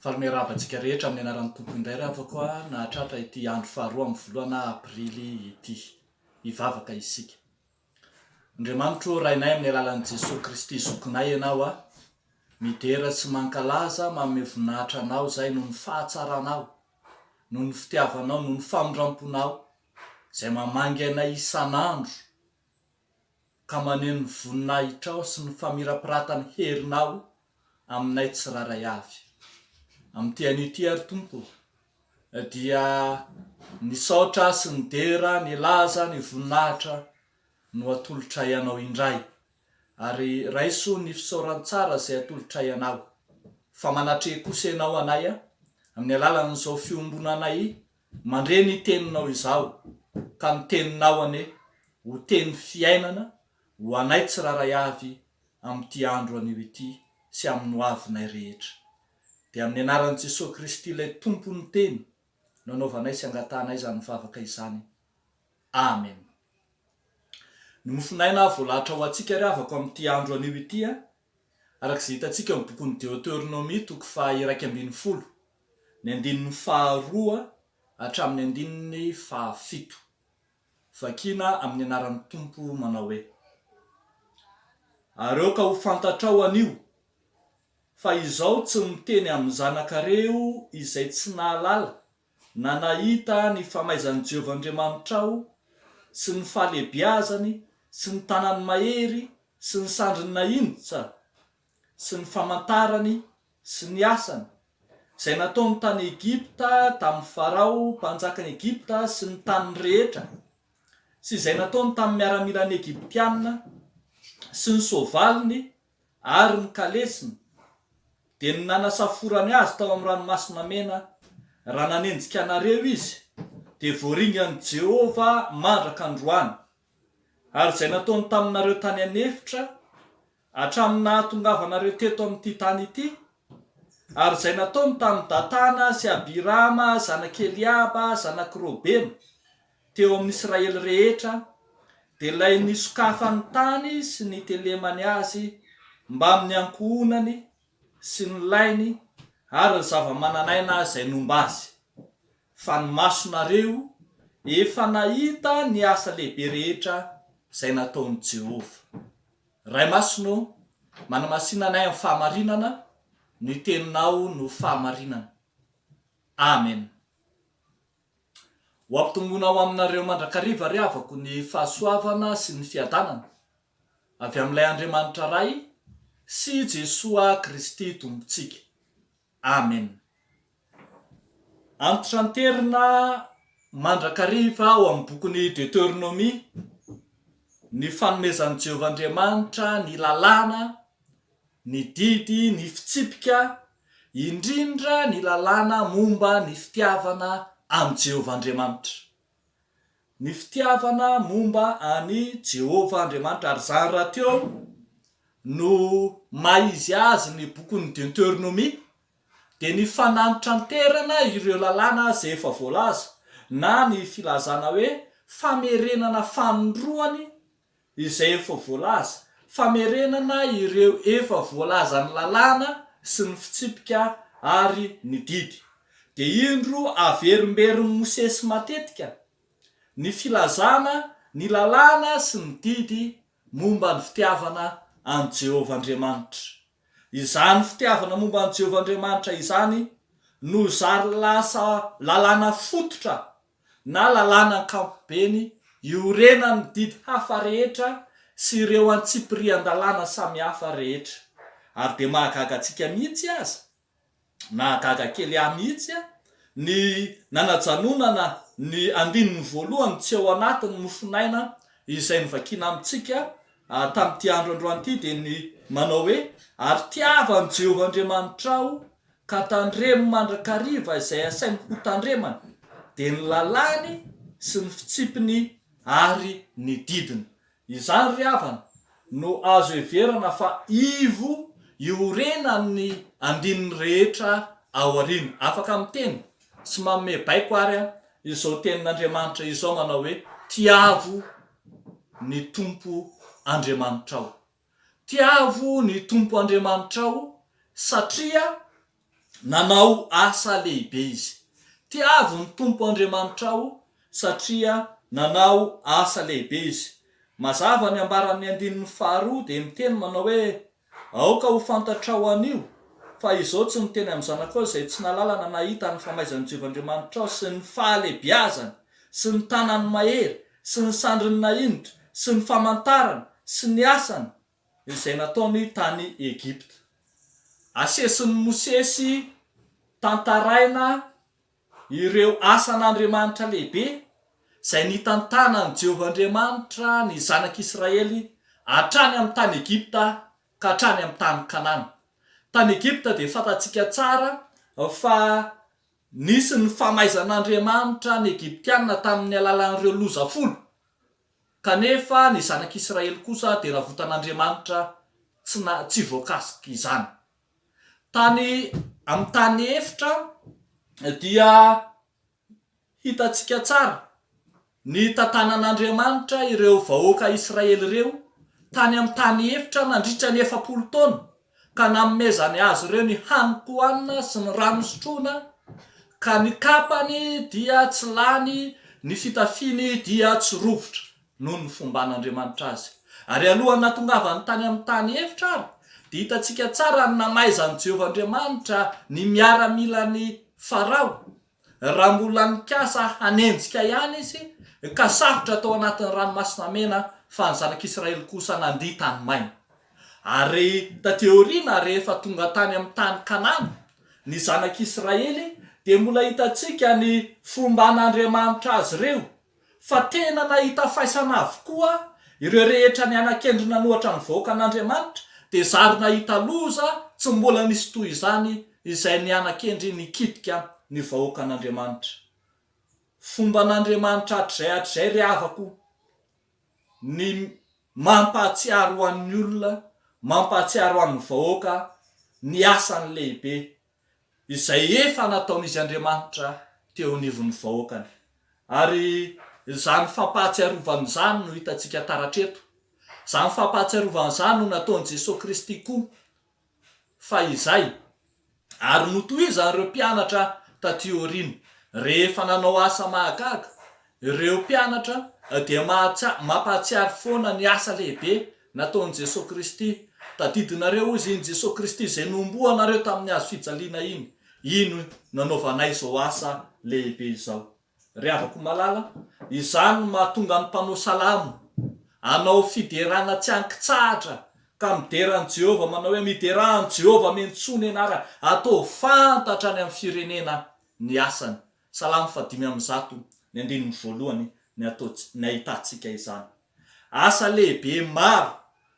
Faly miarahaba antsika rehetra amin'ny anaran'ny Tompo indray ry havako a, nahatratra ity andro faharoa amin'ny volana aprily ity. Hivavaka isika. Andriamanitro ô, Rainay amin'ny alalan'i Jesoa Kristy Zokinay Ianao a, midera sy mankalaza, manome voninahitra Anao izahay noho ny fahatsaranao, noho ny fitiavanao, noho ny famindramponao izay mamangy anay isan'andro ka maneho ny voninahitrao sy ny famirapiratan'ny herinao aminay tsirairay avy. Amin'ity anio ity ary Tompo ô, dia ny saotra sy ny dera, ny laza, ny voninahitra no atolotray Anao indray. Ary raiso ny fisaoran-tsara izay atolotray Anao. Fa manatreha kosa Ianao anay amin'ny alalan'izao fiombonanay Mandre ny teninao izaho, ka ny teninao anie ho teny fiainana ho anay tsirairay avy amin'ity andro anio ity sy amin'ny hoavinay rehetra. Dia amin'ny anaran'i Jesoa Kristy ilay Tompon'ny Teny no anaovanay sy angatahanay izany vavaka izany. Amen. Ny mofon'aina voalahatra ho antsika ry havako amin'ity andro anio ity, araka izay hitantsika ao amin'ny bokin'ny Deoteronomia toko faha 11, ny andininy faharoa hatramin'ny andininy fahafito. Vakina amin'ny anaran'ny Tompo manao hoe, Ary aoka ho fantatrao anio fa izao tsy miteny amin'ny zanakareo izay tsy nahalala na nahita ny famaizan'i Jehovah Andriamanitrao sy ny fahalehibiazany sy ny tanany mahery sy ny sandriny nahintsa sy ny famantarany sy ny asany, izay nataony tany Egypta tamin'i Farao mpanjakan'i Egypta sy ny taniny rehetra, sy izay nataony tamin'ny miaramilan'ny Egyptiana sy ny soavaliny ary ny kalesiny, dia ny nanasaforany azy tao amin'ny Ranomasina Mena, raha nanenjika anareo izy, dia voaringan'i Jehovah mandraka androany. Ary izay nataony taminareo tany an'efitra, hatramin'ny nahatongavanareo teto amin'ity tany ity, ary izay nataony tamin'i Datana sy Abirama, zanak'i Eliaba, zanak'i Robena, teo amin'ny Israely rehetra, dia ilay nisokafan'ny tany sy nitelemany azy mbamin'ny ankohonany sy ny lainy ary ny zava-manan'aina izay nomba azy. Fa ny masonareo efa nahita ny asa lehibe rehetra izay nataon'i Jehovah. Ray Masina ô, manamasina anay amin'ny fahamarinana, ny Teninao no fahamarinana. Amen. Ho ampitomboina ho aminareo mandrakariva ry havako ny fahasoavana sy ny fiadanana avy amin'ilay Andriamanitra Ray sy Jesoa Kristy Tompontsika. Amen. Antitranterina mandrakariva ao amin'ny bokin'ny Deteronomia ny fanomezan'i Jehovah Andriamanitra ny lalàna, ny didy, ny fitsipika, indrindra ny lalàna momba ny fitiavana an'i Jehovah Andriamanitra. Ny fitiavana momba an'i Jehovah Andriamanitra, ary izany rahateo no maha izy azy ny bokin'ny Deoteronomia, dia ny fanantranterana ireo lalàna izay efa voalaza, na ny filazana hoe famerenana fanindroany izay efa voalaza, famerenana ireo efa voalazan'ny lalàna sy ny fitsipika ary ny didy. Dia indro averimberin'i Mosesy matetika ny filazana ny lalàna sy ny didy momba ny fitiavana an'i Jehovah Andriamanitra. Izany fitiavana momba an'i Jehovah Andriamanitra izany no zary lasa lalàna fototra na lalàna ankapobeny iorenan'ny didy hafa rehetra sy ireo antsipirian-dalàna samihafa rehetra. Ary dia mahagaga antsika mihitsy aza, nahagaga kely ahy mihitsy ny nanajanonana ny andininy voalohany tsy ao anatin'ny mofonaina izay novakiana amintsika tamin'ity andro androany ity dia ny manao hoe, Ary tiava an'i Jehovah Andriamanitrao ka tandremo mandrakariva izay asainy hotandremana, dia ny lalàny sy ny fitsipiny ary ny didiny. Izany ry havana no azo heverana fa ivo iorenan'ny andininy rehetra aoriana. Afaka miteny sy manome baiko ary izao tenin'Andriamanitra izao manao hoe, Tiavo ny Tompo Andriamanitrao. Tiavo ny Tompo Andriamanitrao satria. Nanao asa lehibe izy. Tiavo ny Tompo Andriamanitrao satria nanao asa lehibe izy. Mazava ny ambaran'ny andininy faharoa dia miteny manao hoe, Aoka ho fantatrao anio fa izao tsy miteny amin'ny zanakao izay tsy nahalala na nahita ny famaizan'i Jehovah Andriamanitrao sy ny fahalehibiazany sy ny tanany mahery sy ny sandriny nahinitra sy ny famantarany sy ny asany izay nataony tany Egypta. Asesin'i Mosesy tantaraina ireo asan'Andriamanitra lehibe izay nitantanan'i Jehovah Andriamanitra ny zanak'Israely hatrany amin'ny tany Egypta ka hatrany amin'ny tany Kanana. Tany Egypta dia fantatsika tsara fa nisy ny famaizan'Andriamanitra ny Egyptiana tamin'ny alalan'ireo loza folo, kanefa ny zanak'Israely kosa dia navotan'Andriamanitra tsy na tsy voakasik'izany. Tany amin'ny tany efitra dia hitantsika tsara ny tantanan'Andriamanitra ireo vahoaka Israely ireo tany amin'ny tany efitra nandritra ny 40 taona ka nanomezany azy ireo ny hanin-kohanina sy ny rano sotroina ka ny kapany dia tsy lany ny fitafiany dia tsy rovitra. noho ny fomban'Andriamanitra azy. Ary alohan'ny nahatongavany tany amin'ny tany efitra ary, dia hitantsika tsara ny namaizan'i Jehovah Andriamanitra ny miaramilan'i Farao, raha mbola nikasa hanenjika ihany izy, ka safotra tao anatin'ny Ranomasina Mena, fa ny zanak'Israely kosa nandia tany maina. Ary taty aoriana, rehefa tonga tany amin'ny tany Kanana ny zanak'Israely, dia mbola hitantsika ny fomban'Andriamanitra azy ireo, fa tena nahita faisana avokoa ireo rehetra niana-kendry nanohatra ny vahoakan'Andriamanitra, dia zary nahita loza tsy mbola nisy toy izany izay niana-kendry nikitika ny vahoakan'Andriamanitra. Fomban'Andriamanitra hatrizay hatrizay ry havako ny mampahatsiaro ho an'ny olona, mampahatsiaro an'ny vahoaka ny asany lehibe izay efa nataon'Izy Andriamanitra teo anivon'ny vahoakany. Ary izany fampahatsiarovana izany no hitantsika taratra eto. Izany fampahatsiarovana izany no nataon'i Jesoa Kristy koa fahizay, ary notohizan'ireo mpianatra taty aoriana. Rehefa nanao asa mahagaga ireo mpianatra dia mampahatsiaro foana ny asa lehibe nataon'i Jesoa Kristy. Tadidinareo hozy iny Jesoa Kristy izay nohomboanareo tamin'ny hazo fijaliana iny, iny nanaovanay izao asa lehibe izao. Ry havako malala, izany no mahatonga ny mpanao salamo hanao fiderana tsy an-kitsahatra ka midera an'i Jehovah manao hoe, Miderà an'i Jehovah, miantsoa ny anarany, ataovy fantatra any amin'ny firenena ny asany. Salamo fahadimy ambizato, ny andininy voalohany ny atao ny ahitantsika izany. Asa lehibe maro,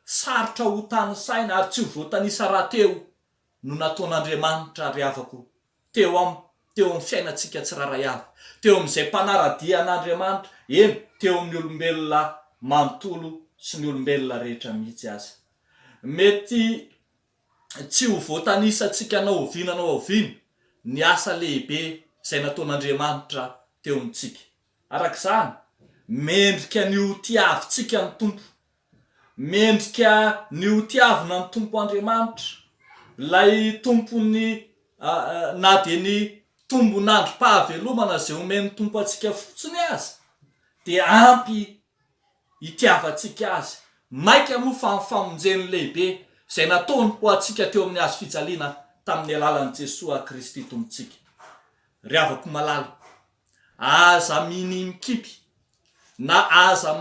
sarotra ho tanisaina ary tsy ho voatanisa rahateo no nataon'Andriamanitra ry havako teo am teo amin'ny fiainantsika tsirairay avy, teo amin'izay mpanara-dia an'Andriamanitra, eny teo amin'ny olombelona manontolo sy ny olombelona rehetra mihitsy aza. Mety tsy ho voatanisantsika na oviana na oviana ny asa lehibe izay nataon'Andriamanitra teo amintsika. Araka izany, mendrika ny ho tiavintsika ny Tompo. Mendrika ny ho tiavina ny Tompo Andriamanitra, ilay Tompon'ny na dia ny tombon'androm-pahavelomana izay omen'ny Tompo antsika fotsiny aza dia ampy itiavantsika azy, mainka moa fa ny famonjeny lehibe izay nataony ho antsika teo amin'ny hazo fijaliana tamin'ny alalan'i Jesoa Kristy Tompontsika. Ry havako malala, aza minia mikipy na aza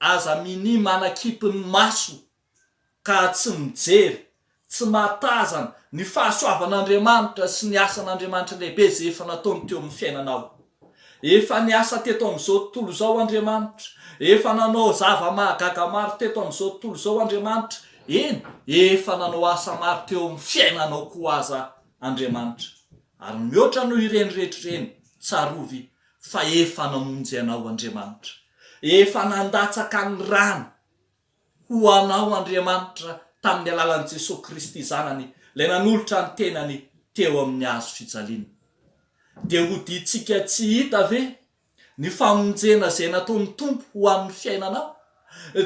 aza minia manakipy ny maso ka tsy mijery, tsy mahatazana ny fahasoavan'Andriamanitra sy ny asan'Andriamanitra lehibe izay efa nataony teo amin'ny fiainanao. Efa niasa teto amin'izao tontolo izao Andriamanitra, efa nanao zava-mahagaga maro teto amin'izao tontolo izao Andriamanitra, eny, efa nanao asa maro teo amin'ny fiainanao koa aza Andriamanitra. Ary mihoatra noho ireny rehetra ireny, tsarovy fa efa namonjy anao Andriamanitra. Efa nandatsaka ny rany ho anao Andriamanitra tamin'ny alalan'i Jesoa Kristy Zanany ilay nanolotra ny tenany teo amin'ny hazo fijaliana. Dia hodiantsika tsy hita ve ny famonjena izay nataon'ny Tompo ho an'ny fiainanao?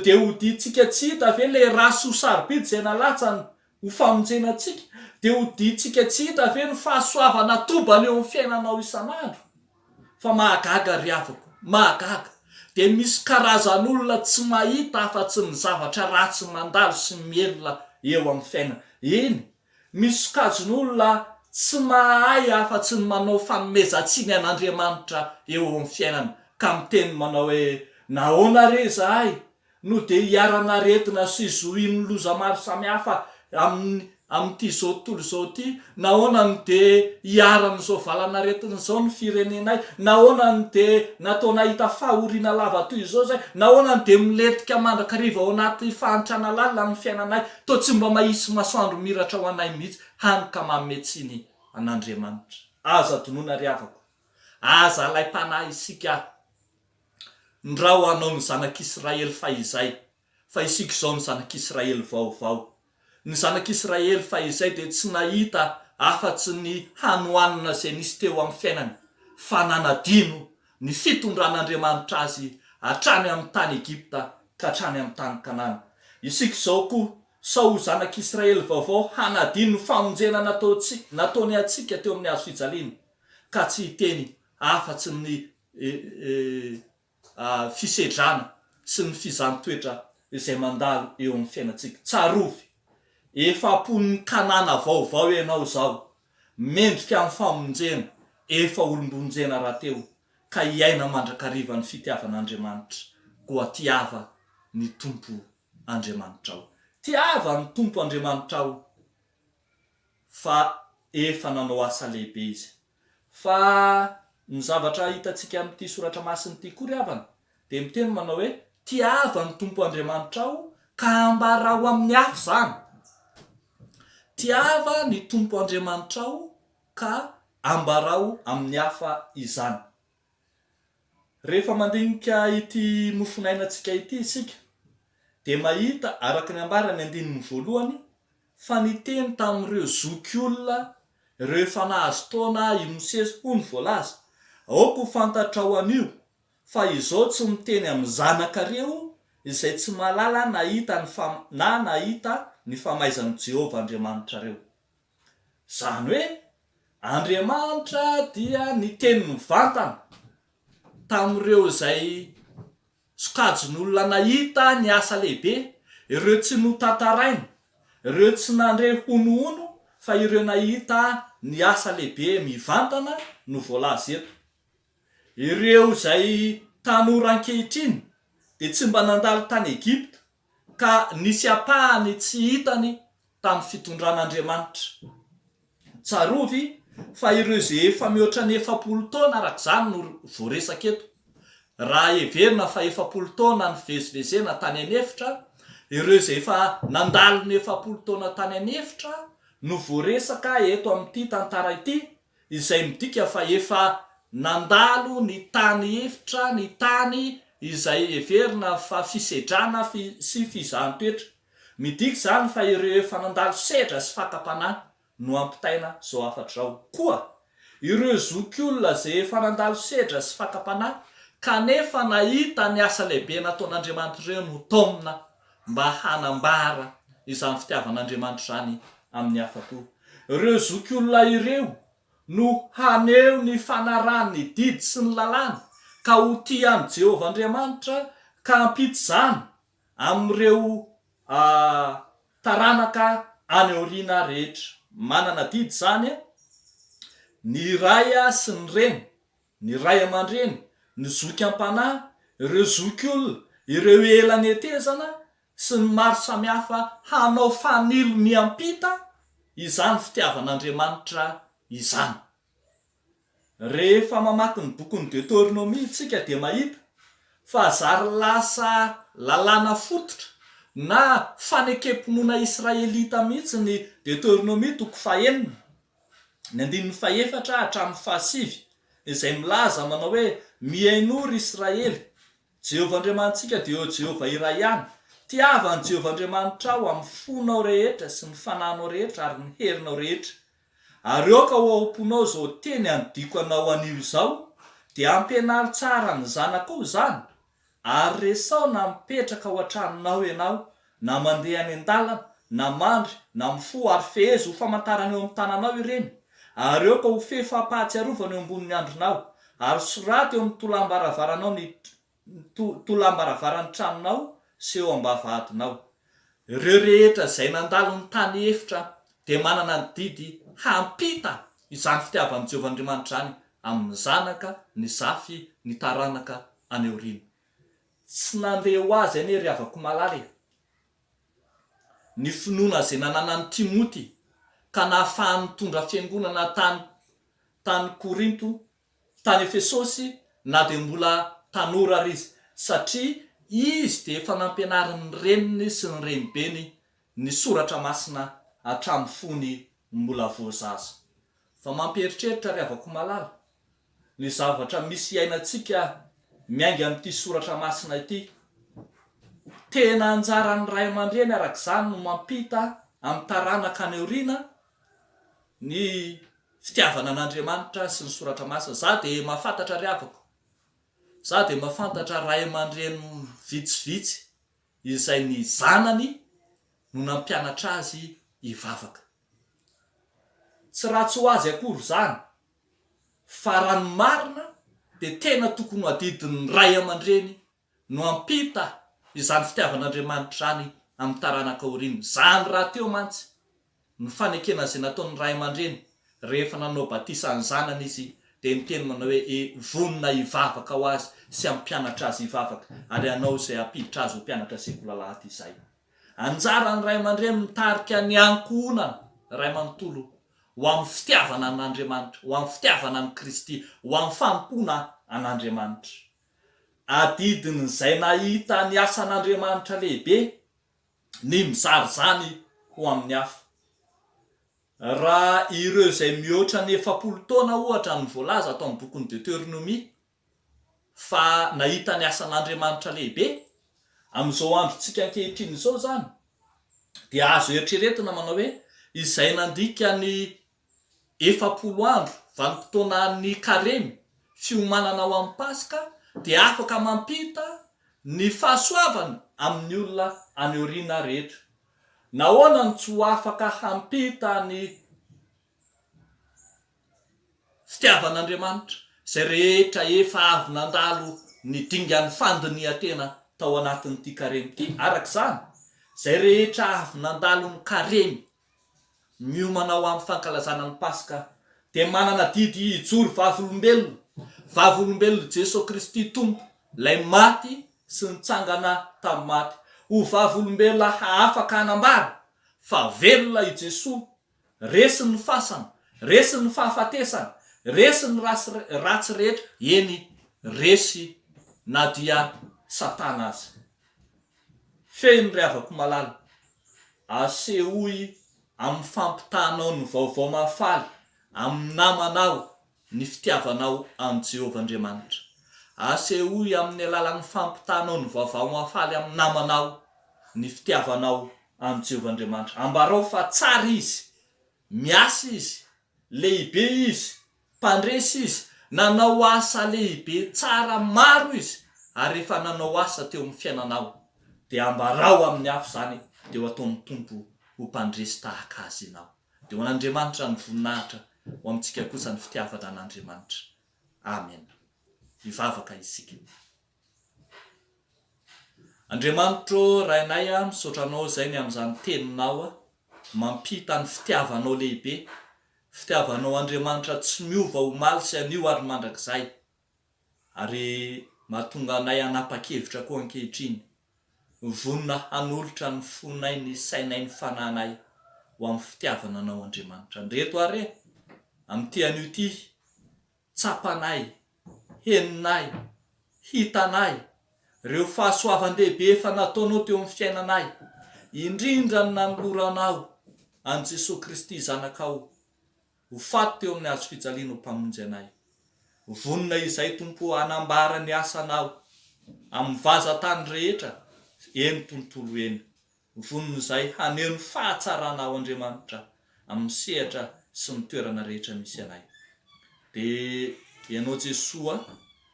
Dia hodiantsika tsy hita ve ilay ra soa sarobidy izay nalatsany? ho famonjena antsika, dia hodiantsika tsy hita ve ny fahasoavana atobany eo amin'ny fiainanao isan'andro? Fa mahagaga ry havako, mahagaga, dia misy karazan'olona tsy mahita afa-tsy ny zavatra ratsy mandalo sy mihelina eo amin'ny fiainana. Eny, misy sokajin'olona tsy mahay afa-tsy ny manao fanomezan-tsiny an'Andriamanitra eo amin'ny fiainana, ka miteny manao hoe, Nahoana re izahay no dia iharan'aretina sy zohin'ny loza maro samihafa amin'ny amin'ity izao tontolo izao ity? Nahoana no dia iharan'izao valan'aretina izao ny firenenay? Nahoana no dia natao nahita fahoriana lava toy izao izahay? Nahoana no dia milentika mandrakariva ao anaty fahantrana lalina ny fiainanay, toa tsy mba mahisy masoandro miratra ho anay mihitsy, hany ka manome tsiny an'Andriamanitra? Aza adinoina ry havako, aza alaim-panahy isika Ndrao hanao ny zanak'Israely fahizay, fa isika izao no zanak'Israely vaovao. Ny zanak'Israely fahizay dia tsy nahita afa-tsy ny hanoanana izay nisy teo amin'ny fiainany, fa nanadino ny fitondran'Andriamanitra azy hatrany amin'ny tany Egypta ka hatrany amin'ny tany Kanana. Isika izao koa, sao ho zanak'Israely vaovao hanadino ny famonjena nataony antsika teo amin'ny hazo fijaliana, ka tsy hiteny afa-tsy ny fisedrana sy ny fizahan-toetra izay mandalo eo amin'ny fiainantsika. Tsarovy, efa mponin'i Kanana vaovao ianao izao, mendrika amin'ny famonjena, efa olom-bonjena rahateo, ka hiaina mandrakariva ny fitiavan'Andriamanitra. Koa tiava ny Tompo Andriamanitrao. Tiava ny Tompo Andriamanitrao, fa efa nanao asa lehibe Izy. Fa ny zavatra hitantsika amin'ity soratra masina ity koa ry havana dia miteny manao hoe tiava ny Tompo Andriamanitrao ka ambarao amin'ny hafa izany. Tiava ny Tompo Andriamanitrao ka ambarao amin'ny hafa izany. Rehefa mandinika ity mofonainantsika ity isika dia mahita araka ny ambaran'ny andininy voalohany fa niteny tamin'ireo zokiolona ireo efa nahazo taona i Mosesy, hoy ny voalaza, Aoka ho fantatrao anio fa izao tsy miteny amin'ny zanakareo izay tsy mahalala nahita ny na nahita ny famaizan'i Jehovah Andriamanitrareo. Izany hoe, Andriamanitra dia niteny mivantana tamin'ireo izay sokajin'olona nahita ny asa lehibe, ireo tsy notantaraina, ireo tsy nandre honohono fa ireo nahita ny asa lehibe mivantana no voalaza eto. Ireo izay tanora ankehitriny dia tsy mba nandalo tany Egypta ka nisy ampahany tsy hitany tamin'ny fitondran'Andriamanitra. Tsarovy fa ireo izay efa mihoatra ny 40 taona araka izany no voaresaka eto. Raha heverina fa 40 taona nivezivezena tany an'efitra, ireo izay efa nandalo ny 40 taona tany an'efitra no voaresaka eto amin'ity tantara ity, izay midika fa efa nandalo ny tany efitra ny tany izay heverina fa fisedrana sy fizahan-toetra. Midika izany fa ireo efa nandalo sedra sy fakam-panahy no ampitaina izao hafatra izao. Koa, ireo zokiolona izay efa nandalo sedra sy fakam-panahy kanefa nahita ny asa lehibe nataon'Andriamanitra ireo no taomina mba hanambara izany fitiavan'Andriamanitra izany amin'ny hafa koa. Ireo zokiolona ireo no haneho ny fanarahany ny didy sy ny lalàna ka ho tia an'i Jehovah Andriamanitra ka hampita izany amin'ireo taranaka any aoriana rehetra. Manana adidy izany ny ray sy ny reny, ny ray aman-dreny, ny zoky am-panahy, ireo zokiolona, ireo ela netezana sy ny maro samihafa hanao fanilo miampita izany fitiavan'Andriamanitra izany. Rehefa mamaky ny bokin'ny Deoteronomia isika dia mahita fa zary lasa lalàna fototra na fanekem-pinoana israelita mihitsy ny Deoteronomia toko fahenina, ny andininy fahefatra hatramin'ny fahasivy, izay milaza manao hoe, Mihainoa ry Israely, Jehovah Andriamanitsika dia eo Jehovah iray ihany. Tiava an'i Jehovah Andriamanitrao amin'ny fonao rehetra sy ny fanahinao rehetra ary ny herinao rehetra. Ary aoka ho ao am-ponao izao teny andidiako anao anio izao, dia ampianaro tsara ny zanakao izany, ary resaho na mipetraka ao an-tranonao ianao, na mandeha any an-dalana, Na mandry, na mifoha, ary fehezo ho famantarana eo amin'ny tananao ireny, ary aoka ho fehy fampahatsiarovana eo ambonin'ny andronao, ary soraty eo amin'ny tolam-baravaranao ny tolam-baravaran'ny tranonao sy eo am-bavahadinao. Ireo rehetra izay nandalo ny tany efitra dia manana ny didy hampita izany fitiavan'i Jehovah Andriamanitra izany amin'ny zanaka, ny zafy, ny taranaka any aoriana. Tsy nandeha ho azy anie ry havako malala e! Ny finoana izay nananan'i Timoty ka nahafahany nitondra fiangonana tany tany Korinto, tany Efesosy na dia mbola tanora ary izy, satria izy dia efa nampianarin'ny reniny sy ny renibeny ny soratra masina hatramin'ny fony mbola vao zaza. Fa mampieritreritra ry havako malala, ny zavatra misy iainantsika miainga amin'ity soratra masina ity. Tena anjaran'ny ray aman-dreny araka izany no mampita amin'ny taranaka any aoriana ny fitiavana an'Andriamanitra sy ny soratra masina. Za dia mahafantatra ry havako, za dia mahafantatra ray aman-dreny vitsivitsy izay ny zanany no nampianatra azy hivavaka. Tsy ratsy ho azy akory izany fa raha ny marina dia tena tokony ho adidin'ny ray aman-dreny no hampita izany fitiavan'Andriamanitra izany amin'ny taranaka aoriana. Izany rahateo mantsy ny fanekena izay nataon'ny ray aman-dreny rehefa nanao batisa ny zanany izy dia niteny manao hoe e vonona hivavaka ho azy sy hampianatra azy hivavaka ary hanao izay hampiditra azy ho mpianatra sekoly alahady izay. Anjaran'ny ray aman-dreny mitarika ny ankohonana iray manontolo ho amin'ny fitiavana an'Andriamanitra, ho amin'ny fitiavana an'i Kristy, ho amin'ny fanompoana an'Andriamanitra. Adidin'izay nahita ny asan'Andriamanitra lehibe ny mizara izany ho amin'ny hafa. Raha ireo izay mihoatra ny 40 taona ohatra no voalaza ato amin'ny bokin'ny Deteronomia fa nahita ny asan'Andriamanitra lehibe, amin'izao androntsika ankehitriny izao izany dia azo eritreretina manao hoe izay nandika ny 40 andro, vanim-potoanan'ny Karemy, fiomanana ho amin'ny Paska, dia afaka mampita ny fahasoavana amin'ny olona any aoriana rehetra. Nahoana no tsy ho afaka hampita ny Fitiavan'Andriamanitra, izay rehetra efa avy nandalo ny dingan'ny fandinihan-tena tao anatin'ity Karemy ity. Araka izany, izay rehetra avy nandalo ny Karemy, miomana ho amin'ny fankalazana ny Paska, dia manana adidy hijoro vavolombelona, vavolombelon'i Jesoa Kristy Tompo, ilay maty sy nitsangana tamin'ny maty, ho vavolombelona hahafaka hanambara fa velona i Jesoa Resy ny fasana, resy ny fahafatesana, resy ny rasy ratsy rehetra, eny resy na dia satana aza. Fehiny ry havako malala, asehoy amin'ny fampitahanao ny vaovao mahafaly amin'ny namanao ny fitiavanao an'i Jehovah Andriamanitra. Asehoy amin'ny alalan'ny fampitahanao ny vaovao mahafaly amin'ny namanao ny fitiavanao an'i Jehovah Andriamanitra. Ambarao fa tsara izy, miasa izy, lehibe izy, mpandresy izy, nanao asa lehibe tsara maro izy, ary efa nanao asa teo amin'ny fiainanao. Dia ambarao amin'ny hafa izany, dia ho ataon'ny Tompo ho mpandresy tahaka azy ianao. Dia ho an'Andriamanitra ny voninahitra, ho amintsika kosa ny fitiavana an'Andriamanitra. Amena. Hivavaka isika. Andriamanitro ô, Rainay a, misaotra Anao izay ny amin'izany Teninao a, mampita ny fitiavanao lehibe, fitiavanao Andriamanitra tsy miova omaly sy anio ary mandrakizay, ary mahatonga anay hanapa-kevitra koa ankehitriny, vonona hanolotra ny fonay, ny sainay, ny fanahinay ho amin'ny fitiavana Anao Andriamanitra. Ndreto ary e, amin'ity anio ity, Tsapanay, henonay, hitanay ireo fahasoavan-dehibe efa nataonao teo amin'ny fiainanay, indrindra ny nanoloranao an'i Jesoa Kristy Zanakao ho faty teo amin'ny hazo fijaliana ho Mpamonjy anay. Vonona izahay Tompo ô hanambara ny asanao amin'ny vazan-tany rehetra eny tontolo eny. Vonona izahay haneho ny fahatsaranao Andriamanitra amin'ny sehatra sy ny toerana rehetra misy anay. Dia Ianao Jesoa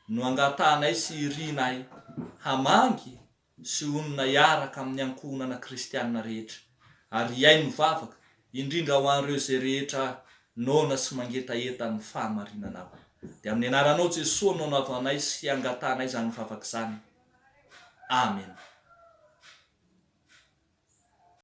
no angatahanay sy irinay hamangy sy honina hiaraka amin'ny ankohonana kristiana rehetra. Ary hihaino vavaka, indrindra ho an'ireo izay rehetra noana sy mangetaheta ny fahamarinanao. Dia amin'ny anaranao Jesoa no anaovanay sy angatahanay izany vavaka izany. Amena.